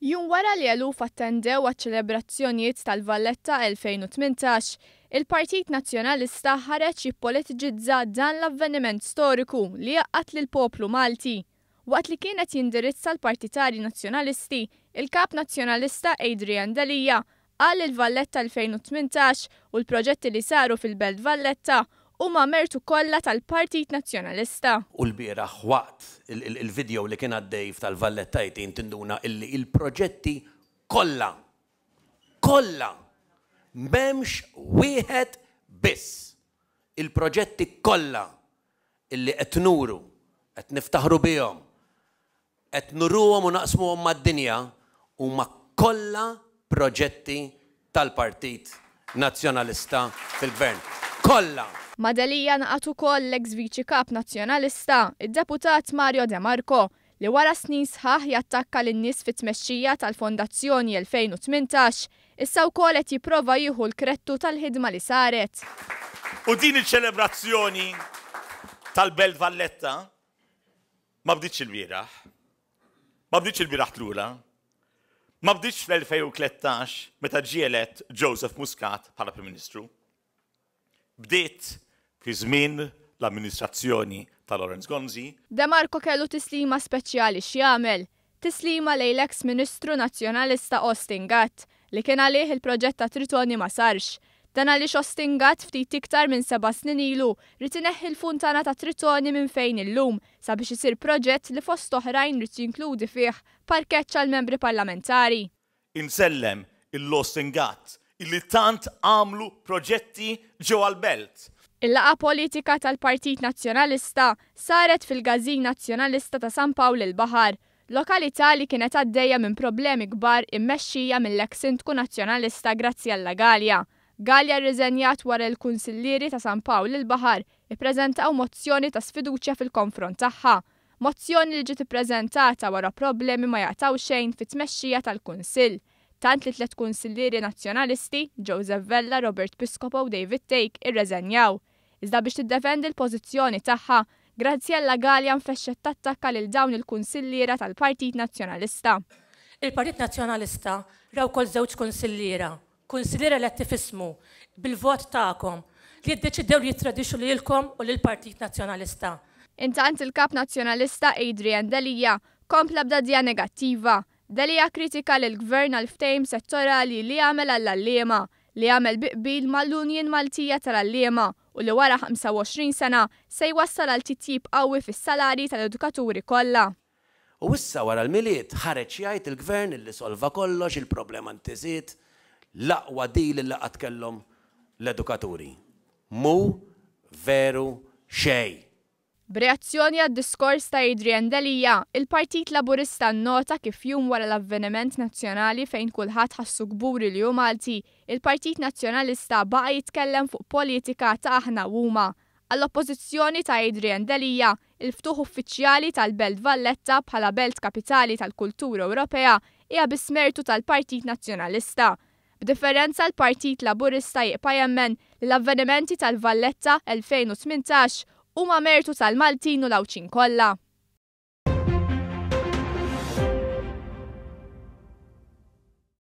Jum wara li eluf attendew għaċ-ċelebrazzjonijiet tal-Valletta 2018, il-Partit Nazzjonalista ħareġ jippolitiċizza dan l-avveniment storiku li jgħaqqad lill-poplu Malti. Waqt li kien qed jindirizza l-partitarji Nazzjonalisti, il-Kap Nazzjonalista Adrian Delia qal li l-Valletta 2018 u l-proġetti li saru fil-Belt Valletta huma mertu kollha tal-Partit Nazzjonalista. U lbieraħ waqt il-video li kien għaddej f'tal-Valletta 18 tinduna illi il-proġetti kollha, kollha, m'hemmx wieħed biss, il-proġetti kollha illi qed nuru, qed niftaħru bihom, qed nuruhom u naqsmuhom mad-dinja huma kollha proġetti tal-Partit Nazzjonalista fil-Gvern. Kollha! Ma' Delia ngħaqad ukoll l-eks Viċi Kap Nazzjonalista, id-Deputat Mario De Marco, li wara snin sħaħ jattakka lin-nies fit-tmexxija tal-Fondazzjoni 2018, issa wkoll qed jipprova jieħu l-krettu tal-ħidma li saret. U din iċ-ċelebrazzjoni tal-Belt Valletta Ma bdietx ilbieraħ. Ma bdietx ilbieraħ tlura. Ma bdietx fl-2013 meta ġie elett Joseph Muscat bħala Prim Ministru. Bdiet fi żmien l-amministrazzjoni ta' Lawrence Gonzi. De Marco kellu tislima speċjali x'jagħmel. Tislima lejn l-eks Ministru Nazzjonalista Austin Gatt, li kien għalih il-proġett ta' Tritoni ma sarx. Dan għaliex Austin Gatt ftit iktar minn seba' snin ilu ried ineħħi l-funtana ta' Tritoni minn fejn illum sabiex isir proġett li fost oħrajn ried jinkludi fih parkeġġ għall-membri parlamentari. Insellem 'il Austin Gatt illi tant għamlu proġetti ġewwa l-Belt. Il-laqgħa politika tal-Partit Nazzjonalista saret fil-Każin Nazzjonalista ta' San Pawl il-Baħar, lokalità li kienet għaddejja minn problemi kbar immexxija mill-eks Sindku Nazzjonalista Graziella Galea. Galea rriżenjat wara li l-kunsillieri ta' San Pawl il-Baħar ippreżentaw mozzjoni ta' sfiduċja fil-konfront tagħha. Mozzjoni li ġiet ippreżentata wara problemi ma jaqtgħu xejn fit-tmexxija tal-Kunsill. Tant li tlett kunsillieri Nazzjonalisti, Joseph Vella, Robert Piscopo u David Thake irreżenjaw. Iżda biex tiddefendi l-pożizzjoni tagħha, Graziella Galea nfexxet tattakka lil dawn il-kunsilliera tal-Partit Nazzjonalista. Il-Partit Nazzjonalista ra wkoll żewġ kunsilliera, kunsilliera eletti f'ismu, bil-vot tagħkom, li ddeċidew li jittradixxu lilkom u lill-Partit Nazzjonalista. Intant il-Kap Nazzjonalista Adrian Delia kompla b'dagħdigħa negattiva. Delia kkritika lill-Gvern għall-ftehim settorali li għamel għall-għalliema, li għamel bi qbil mal-Union Maltija tal-Għalliema u li wara 25 sena se jwassal għal titjib qawwi fis-salarji tal-edukaturi kollha. U issa wara l-Milied ħareġ jgħid il-Gvern illi solva kollox, il-problema ntesiet, l-aqwa deal illi qatt kellhom l-edukaturi. Mhu veru xejn! B'reazzjoni għad-diskors ta' Adrian Delia, il-Partit Laburista nnota kif jum wara l-avveniment nazzjonali fejn kulħadd ħassu kburi li hu Malti, il-Partit Nazzjonalista baqa' jitkellem fuq politika ta' aħna u huma. Għall-Oppożizzjoni ta' Adrian Delia, il-ftuħ uffiċjali tal-Belt Valletta bħala Belt Kapitali tal-Kultura Ewropea hija biss mertu tal-Partit Nazzjonalista. B'differenza l-Partit Laburista jibqa' jemmen li l-avvenimenti tal-Valletta 2018 huma mertu tal-Maltin u l-Għawdxin kollha.